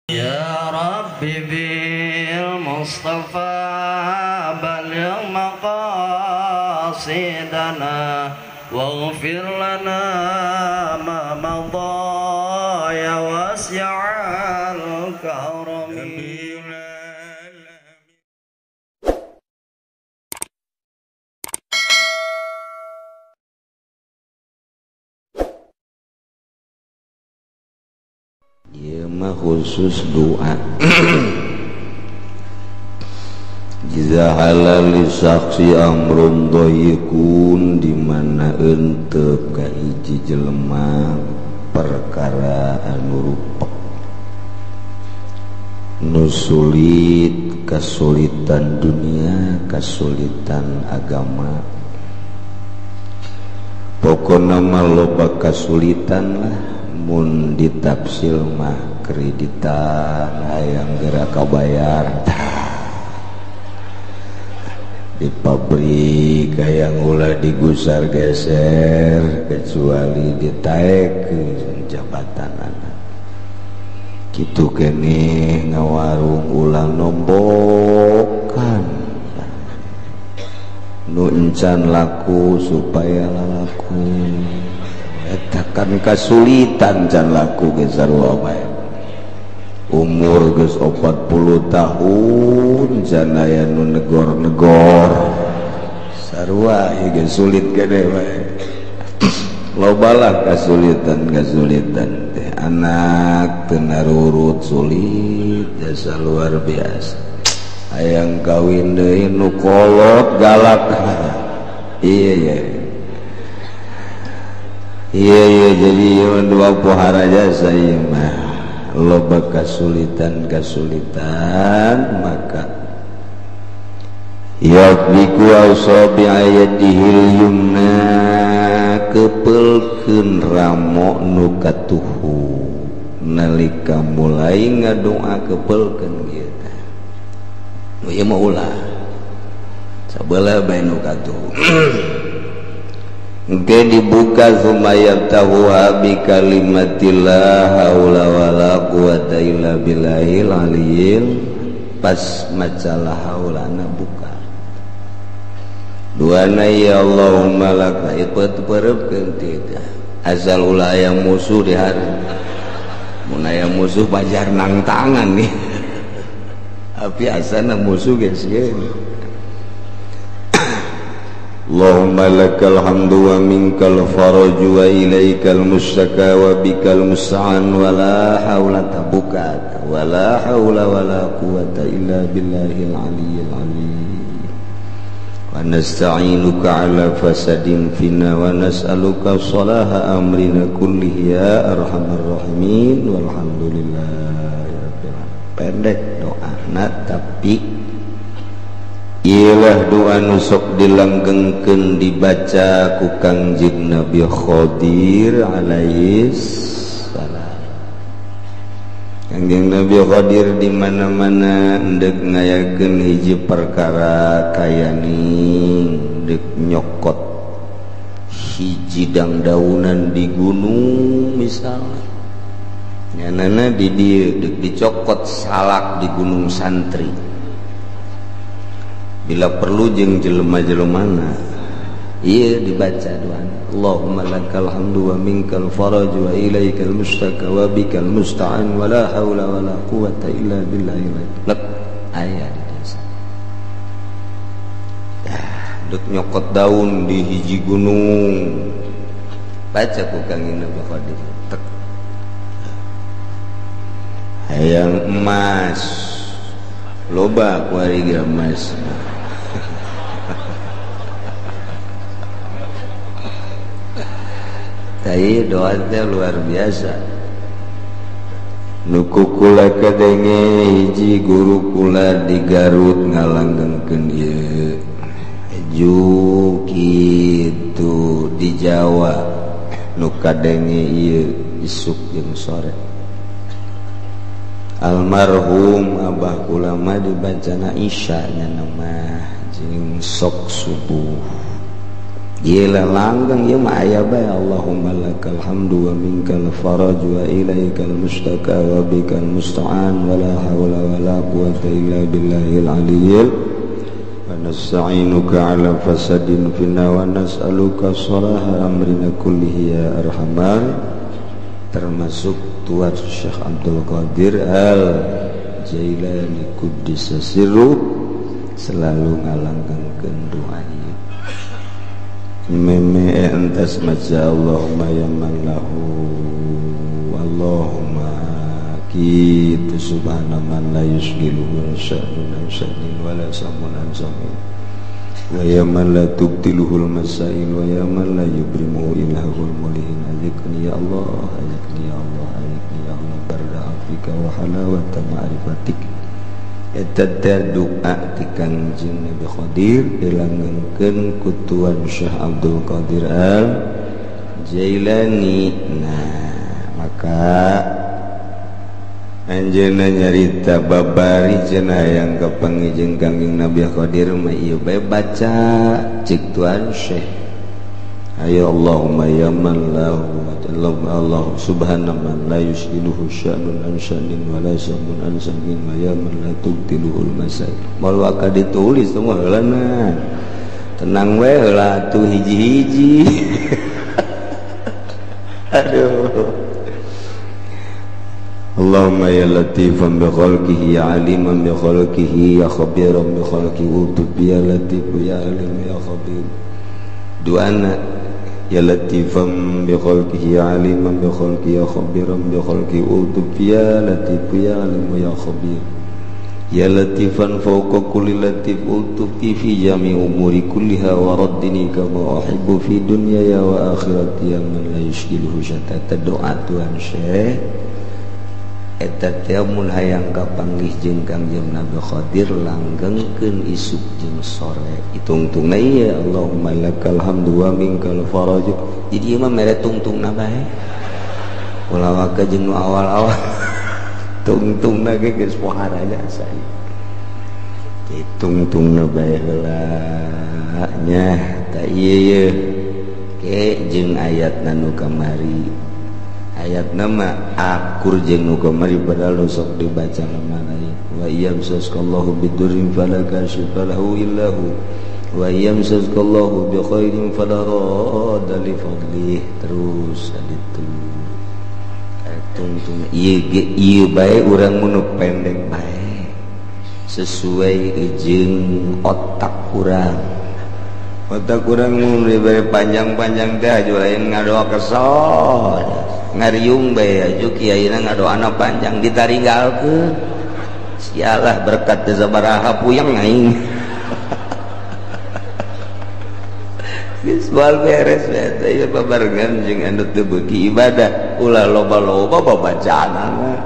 Ya Rabbi bil Mustafa balligh maqasidana waghfir lana ma madha ya wasi'al karami. Ieu mah khusus doa. Jika halal saksi amrun dhayyikun di mana entep ka hiji jelema perkara anu rupek nu sulit, kasulitan dunia, kasulitan agama, pokona mah loba kasulitan lah. Mun ditafsil mah kreditan hayang geura kabayar di pabrik hayang ulah digusar geser kecuali ditaekeun jabatan anak kitu keneh ngawarung ulah nombokan nu encan laku supaya lalaku. Eta kan kasulitan can laku ge sarua bae. Umur geus 40 tahun can aya nu negor-negor. Sarua ieu ge sulit gede bae. Lobalah kasulitan-kasulitan teh anak teu narurut sulit jasa luar biasa. Hayang kawin deui nu kolot galak. Iya ya. Iya iya jadi dua pohara jasa ieu mah loba kasulitan-kasulitan maka yaqbiku asabi ayadihil yumna kepelkeun ramo nu katuhu nalika mulai ngadoa kepelkeun ieu teh nu ieu mah ulah sabelah bae nu katuhu. Engke dibuka sumayab tahuha bi kalimatillah haula wala quwata illa billahil aliyil pas maca la haulana buka duana ya Allahumma laka iqat pereupkeun teh asal ulah aya musuh di hari mun aya musuh pajar nang tangan nih tapi asana musuh geus sieun. Allahumma lakal hamdu wa minkal faraju wa ilaikal mustaka wa bikal musta'an wa la hawla tabuka wa la hawla wa la quwata illa billahil aliyyil azim wa nasta'inuka ala fasadin fina wa nas'aluka salaha amrina kullihi ya arhamar rahimin walhamdulillahi rabbil alamin. Pendek doana tapi ialah doa nu sok dilanggengkeun dibaca ku Kangjeng Nabi Khadir alaihis salam. Kangjeng Nabi Khadir di mana-mana endek ngayakeun hiji perkara kayaning dek nyokot hiji dangdaunan di gunung misalnya nyanana di dieu dek dicokot salak di gunung santri bila perlu jeung jelema-jelemana ieu dibaca doa Allahumma lakal hamdu wa minkal faraj wa ilaikal mustaka wa bikal musta'an wa la haula wa la quwata illa billahil lek aya di desa dek nyokot daun di hiji gunung baca ku Kangjeng Nabi Khadir tek hayang emas loba ku ari ge emas. Tapi doa teh luar biasa. Nu kukula kadenge hiji guru kula di Garut ngalanggengkeun ieu. Eju kitu di Jawa nu kadenge ieu isuk jeung sore. Almarhum abah kula mah dibacana Isya nya mah jeung sok subuh. Gila langgeng ieu mah aya bae Allahumma lakal hamdu wa minkal faraj wa ilaikal mustaka wa bikal musta'an wa la haula wa la quwata illa billahil aliyyil wa nasta'inuka ala fasadin fina wa nas'aluka salaha amrina kullihi ya arhamar. Termasuk Tuan Syekh Abdul Qadir Al Jailani Quddisa Sirruh selalu ngalanggengkeun doa ieu. Meme entas maca Allahumma ya man lahu Allahumma kitu subhana man la yusgiluhu sya'nun an sya'nin wa la samun an samin wa ya man la tubtiluhul masail wa ya man la yubrimuhu ilahul mulihin. Azikni ya Allah, azikni ya Allah, azikni ya Allah barda afika wa halawata ma'rifatik. Eta teh doa ti Kangjeng Nabi Khadir dilanggengkeun ku Tuan Syekh Abdul Qadir Al Jailani. Nah, maka anjeunna nyarita babari cenah yang kapanggih jeung Kangjeng Nabi Khadir mah ieu bae baca cik Tuan Syekh. Ayo Allahumma ya man lahu Allah subhana man la yusgiluhu sya'nun an sya'nin wa la samun an samin wa ya man la tubtiluhul masail. Mal waka ditulis semua heulana. Tenang we heula atuh hiji-hiji. Aduh. Allahumma ya latifan bi khalqihi ya aliman bi khalqihi ya khabiran bi khalqihi utub ya latif ya alim ya khabir. Duana ya latifan bi khalqihi ya aliman bi khalqihi ya khabiran bi khalqihi utub ya latif ya alim ya khabir. Ya latifan fawqa kulli latif utub fi jami umuri kulliha wa raddini kama uhibbu fi dunyaya wa akhirati ya man la yushkiluhu syatata. Doa Tuhan Syekh eta teh mun hayang kapanggih jeung Kangjeng Nabi Khadir langgengkeun isuk jeung sore itungtungna ieu Allahumma lakal hamdu wa minkal faraj. Jadi ieu mah mere tungtungna bae ulah waka jeung nu awal-awal tungtungna ge geus pohara jasa ditungtungna bae heula nya ta ieu ye ke jeung ayatna nu kamari. Ayat nama akur jeung nu kamari padahal sok dibaca mana wa yamsaskallahu bidurrin fala kashifa lahu illa hu wa yamsaskallahu bi khairin fala radda li fadlih. Terus aditu tungtung ieu ge ieu bae urang mun pendek bae sesuai jeung otak urang. Otak urang mun dibere panjang-panjang teh aju lain ngadoa kesel ngariung bae aju kiaina ngadoana panjang ditaringgalkeun sialah berkat teh sabaraha puyeng aing. Geus moal beres bae teh ieu babarengan jeung anu teu beuki ibadah ulah loba-loba babacaanana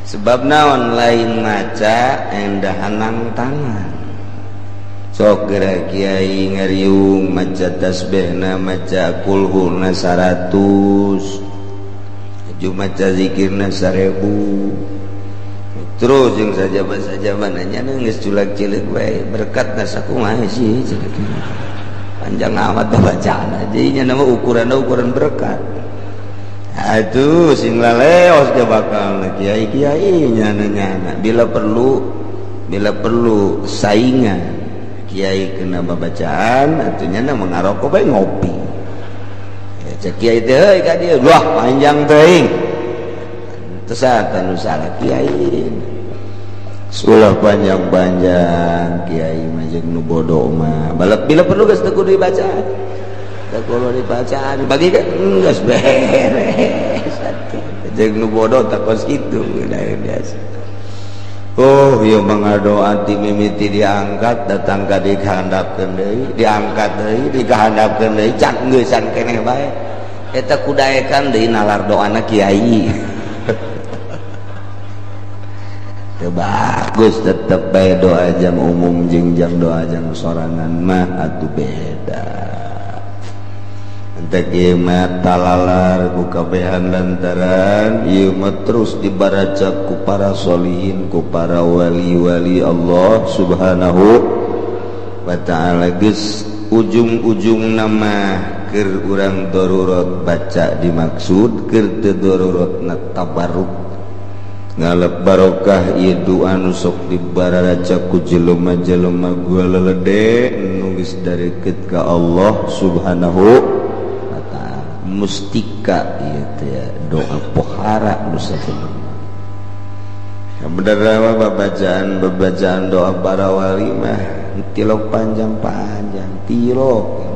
sebab naon lain maca endahanang tangan. Sok geura kiai ngariung maca tasbihna maca kulhuna 100 aju maca zikirna 1000 terus jeung sajaba-sajabana nya geus culak-cileuk bae berkatna sakumaha sih panjang amat bacaana jadi nya nama ukuran berkat. Aduh sing laleos ge bakal kiai-kiai nyana-nyana bila perlu saingan kiai kena babacaan atuh nya ngarokok bae ngopi. Ya cek kiai teh heuy ka dieu wah panjang teuing. Teu anu salah kiai. Ulah panjang-panjang kiai mah jeung nu bodoh mah. Balap bila perlu geus teu kudu dibacaan. Teu kudu dibacaan bagi kan geus beres atuh. Jeung nu bodoh tak kos kitu biasa. Oh ieu mangadoa ti mimiti diangkat datang ka dikahandapkeun deui diangkat deui dikahandapkeun deui can geusan keneh bae eta kudaekan deui nalar doana kiai. Teu bagus tetep bae doa jam umum jeung jam doa jam sorangan mah atuh beda. Entek ieu mah talalar ku kabehan lantaran ieu mah terus dibaraca ku para solihin ku para wali-wali Allah Subhanahu wa ta'ala. Geus ujung-ujung nama keur urang darurat baca dimaksud keur teu daruratna tabarruk ngalep barokah ieu doa nu sok dibararaca ku jelema-jelema gua lelede nu geus dareukeut ka Allah Subhanahu wa taala. Mustika ieu teh doa pohara nu sabenerna. Bener babacaan doa para wali mah tilok panjang-panjang tilok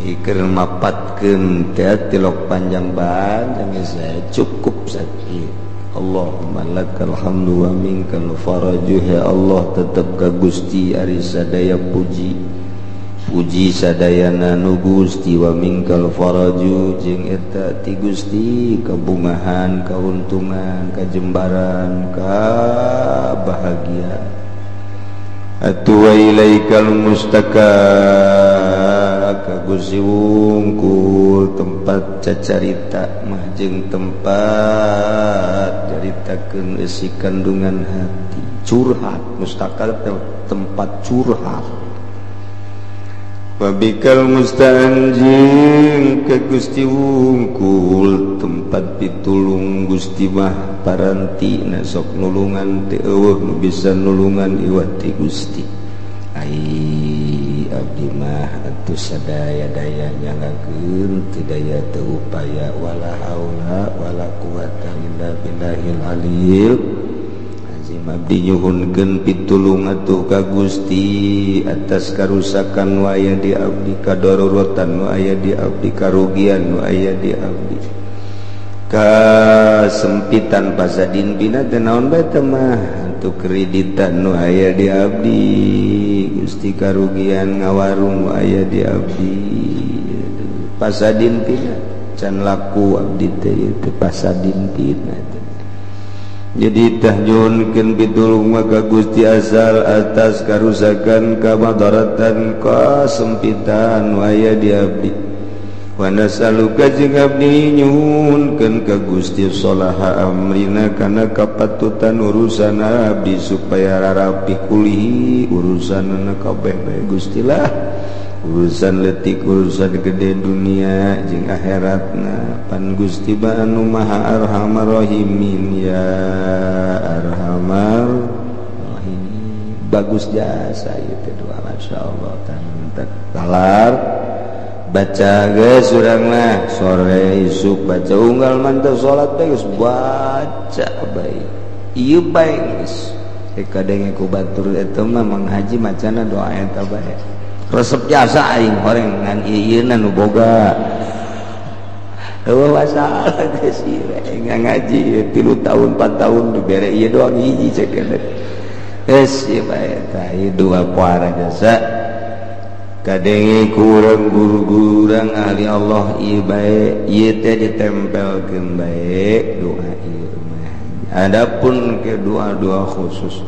iker mapatkeun teh tilok panjang-panjang saya cukup sakit. Allahumma lakal hamdu wa minkal faraju. Ya Allah tetep ka Gusti ari sadaya puji puji sadayana nu Gusti wa minkal faraju jeung eta ti Gusti kabungahan kauntungan kajembaran kabahagiaan. Atuh wa ilaikal mustaka ka Gusti wungkul tempat cacarita mah jeung tempat caritakeun eusi kandungan hati curhat. Mustakal tempat curhat. Wabikal musta'an jeung ka Gusti wungkul tempat pitulung Gusti mah paranti na sok nulungan teu eueuh nu bisa nulungan iwat ti Gusti. Ai abdi mah atuh sadaya-daya nyanggakeun teu daya teu upaya wala haula wala quwata illa billahil aliyil azim. Abdi nyuhunkeun pitulung atuh ka Gusti atas karusakan nu aya di abdi, kadaruratan nu aya di abdi, karugian nu aya di abdi, kasempitan pasadin bina teu naon bae teh mah atuh kreditan nu aya di abdi Gusti, karugian ngawarung nu aya di abdi pasadin tina can laku abdi teh teu pasadin tina. Jadi tah nyuhunkeun pitulung mah ka Gusti asal atas karusakan kamadaratan kasempitan nu aya di abdi. Wa nasaluka jeung abdi nyuhunkeun ka Gusti sholaha amrina kana kapatutan urusan abdi supaya rarapih kulihi urusanna kabeh bae Gusti lah, urusan leutik urusan gede dunia jeung akhiratna. Pan Gusti ba anu maha arhamar rahimin ya arhamar rahimin. Bagus jasa ieu teh doa masyaallah talar baca geus urang mah sore isuk baca unggal manteu salat teh geus baca bae ieu bae geus kadenge ku batur eta mah Mang Haji macana doa eta bae resep jasa aing horeng ngan ieu nu boga eueuh masalah geus ieu ngaji 3 tahun 4 tahun dibere ieu doang hiji cek geus ieu bae tah ieu doa puara jasa kadenge kurang guru-gurang ahli Allah ieu bae ieu teh ditempelkeun bae doa ieu mah. Adapun ke doa-doa khusus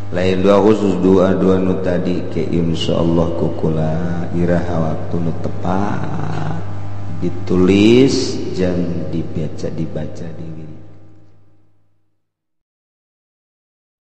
lain doa khusus doa-doa nu tadi ke insyaallah kukula iraha waktu nu tepat ditulis jangan dibaca di